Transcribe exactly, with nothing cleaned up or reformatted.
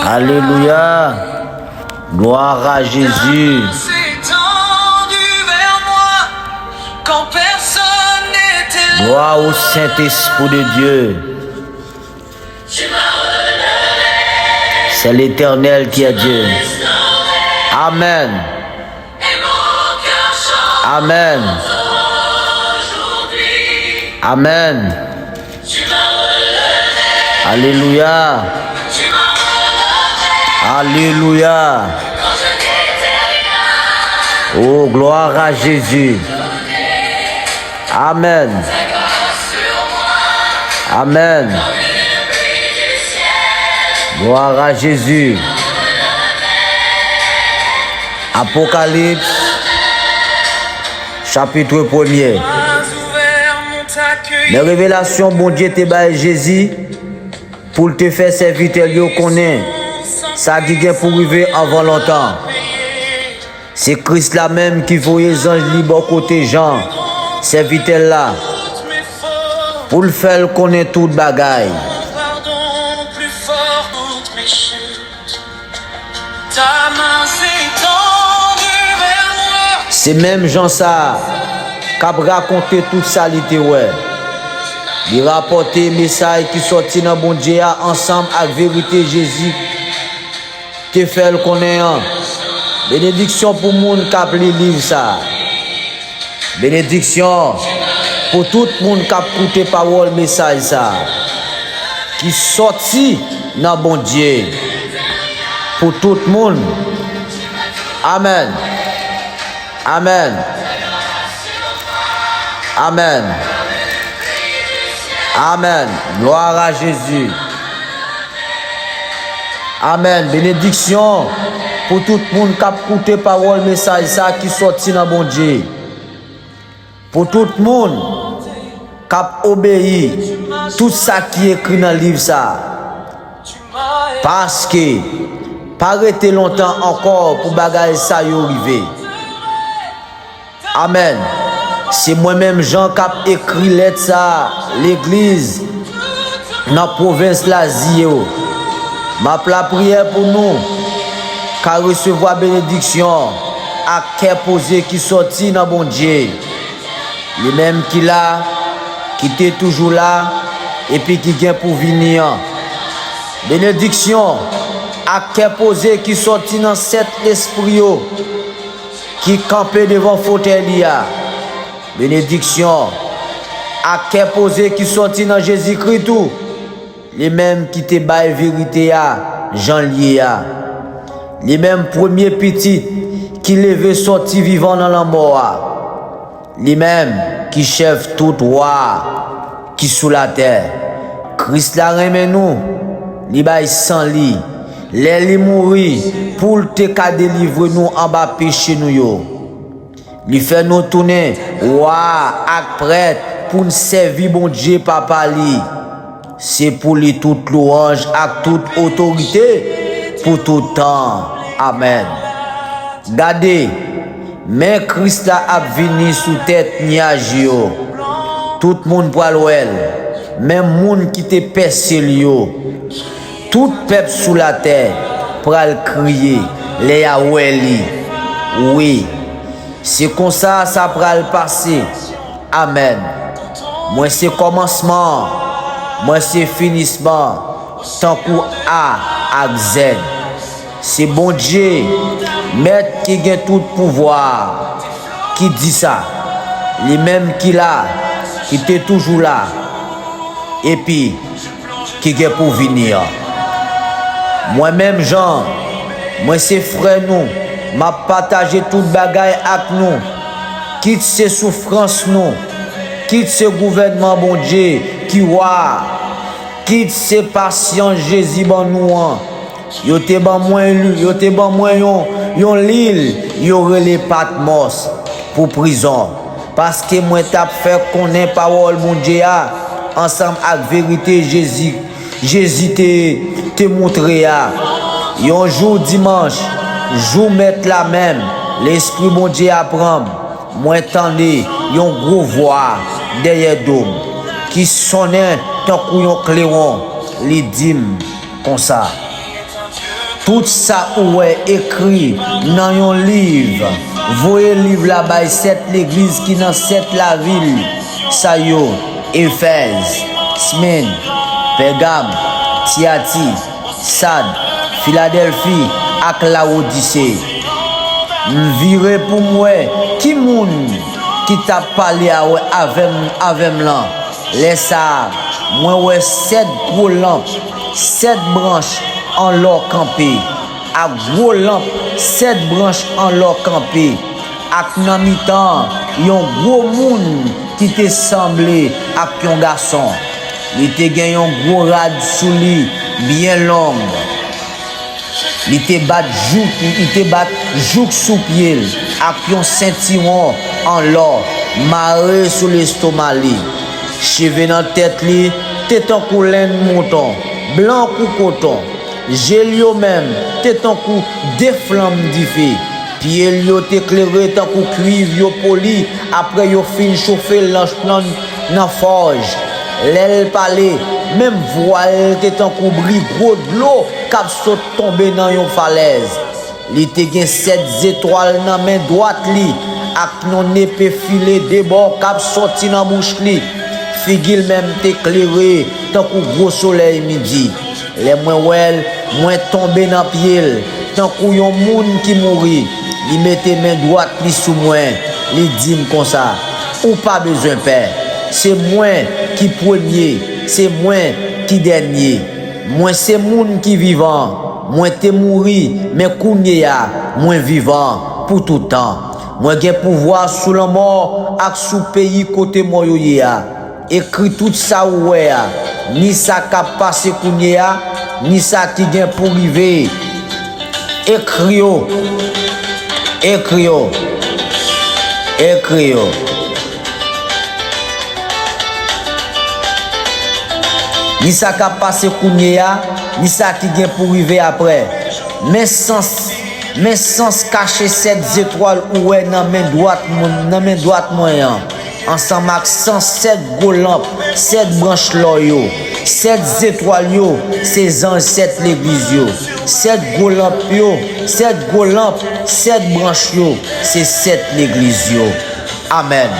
Alelouya. Gloire à Jésus. Gloire au Saint-Esprit de Dieu. C'est l'Éternel qui est Dieu. Amen. Amen. Amen. Alelouya. Alelouya. Oh, gloire à Jésus. Amen. Amen. Gloire à Jésus. Apokalips, chapit premye. Men revelasyon Bondye te bay Jezi pou l te fè sèvitè l yo konnen sa ki gen pou rive anvan lontan. Se Kris la menm ki voye zanj li bò kote Jan, sèvitè l la, pou l fè l konnen tout bagay. Se menm Jan sa a k ap rakonte tout sa li te wè. Li rapòte mesaj ki sòti nan Bondye a ansanm ak verite Jezi te fè l konnen an. Benediksyon pou moun k ap li liv sa a. Benediksyon pou tout moun k ap koute pawòl mesaj sa a, ki sòti nan Bondye pou tout moun. Amèn. Amèn. Amèn. Amèn. Gloire à Jésus. Amèn. Benediksyon pou tout moun k ap koute pawòl mesaj sa ki sòti nan Bondye. Pou tout moun k ap obeyi tout sa ki ekri nan liv sa. Paske pa rete lontan ankò pou bagay sa yo rive. Amèn. Se mwen menm Jan k ap ekri lèt sa a legliz nan pwovens Lazi yo. M ap lapriyè pou nou ka resevwa benediksyon ak kè poze ki sòti nan Bondye. Li menm ki la, ki te toujou la, epi ki gen pou vini an. Benediksyon ak kè poze ki sòti nan sèt lespri yo ki kanpe devan fotèy li a. Benediksyon ak kè poze ki sòti nan Jezikri tou, li menm ki te bay verite a jan l ye a. Li menm premye pitit ki leve sòti vivan nan lanmò a. Li menm ki chèf tout wa ki sou latè. Kris la renmen nou, li bay san li lè li mouri pou l te ka delivre nou anba peche nou yo. Li fè nou tounen wa ak prèt pou n sèvi Bondye Papa li. Se pou li tout lwanj ak tout otorite pou tout tan. Amèn. Gade, men Kris la ap vini sou tèt nyaj yo. Tout moun pral wè l, menm moun ki te pèse l yo. Tout pèp sou latè pral kriye lè y a wè li. Wi, se konsa sa pral pase. Amèn. Mwen se kòmansman an, mwen se finisman an, tankou A ak Z. Se Bondye, Mèt ki gen tout pouvwa a, ki di sa, li menm ki la, ki te toujou la, epi ki gen pou vini an. Mwen menm Jan, mwen se frè nou, m ap pataje tout bagay ak nou, kit se soufrans nou, kit se gouvènman Bondye ki wa a, kit se pasyans Jezi ban nou an. Yo te ban mwen, yo te ban mwen yon, yon lil yo rele Patmòs pou prizon, paske mwen t ap fè konnen pawòl Bondye a ansanm ak verite Jezi, Jezi te, te moutre a. Yon jou dimanch, jou Mèt la menm, Lespri Bondye a pran m. Mwen tande yon gwo vwa dèyè do m ki sonnen tankou yon klewon. Li di m konsa, Tout sa ou wè ekri nan yon liv. Voye liv la bay sèt legliz ki nan sèt lavil sa yo: Efèz, Smèn, Pègam, Tiyati, Sad, Filadèlfi ak Lawodise. M vire pou m wè ki moun ki t ap pale a- avè m, avè m lan. Lè sa a, mwen wè sèt gwo lanp, sèt branch an lò kanpe, ak gwo lanp, sèt branch an lò kanpe, ak nan mitan an, yon gwo moun ki te sanble ak yon gason. Li te gen yon gwo rad sou li, byen long. Li te bat jouk, li te bat jouk sou pye l, ak yon sentiwon an lò mare sou lestoma li. Cheve nan tèt li te tankou lenn mouton, blan kou koton. Je l yo menm te tankou de flanm dife. Pye l yo te klere tankou kwiv yo poli apre yo fin chofe l nan, nan, nan fòj. Lè l pale, menm vwa l te tankou bri gwo dlo k ap sot tonbe nan yon falèz. Li te gen sèt zetwal nan men dwat li, ak yon nepe file de bò k ap sòti nan bouch li. Figi l menm te klere tankou gwo solèy midi. Lè mwen wè l, mwen tonbe nan pye l, tankou yon moun ki mouri. Li mete men dwat li sou mwen, li di m konsa: Ou pa bezwen pè. Se mwen ki premye, se mwen ki dènye. Mwen se moun ki vivan. Mwen te mouri, men kounye a, mwen vivan pou tout tan. Mwen gen pouvwa sou lanmò ak sou peyi kote mò yo ye a. Ekri tout sa ou wè a, ni sa k ap pase kounye a, ni sa ki gen pou rive. Ekri yo. Ekri yo. Ekri yo. Ni sa k ap pase kounye a, ni sa ki gen pou rive apre. Men sans, men sans kache sèt zetwal ou wè nan men dwat mwen, nan men dwat mwen an, ansanm ak san sèt gwo lanp, sèt branch lò yo. Sèt zetwal yo se zanj sèt legliz yo. Sèt gwo lanp yo, sèt gwo lanp, sèt branch yo se sèt legliz yo. Amèn.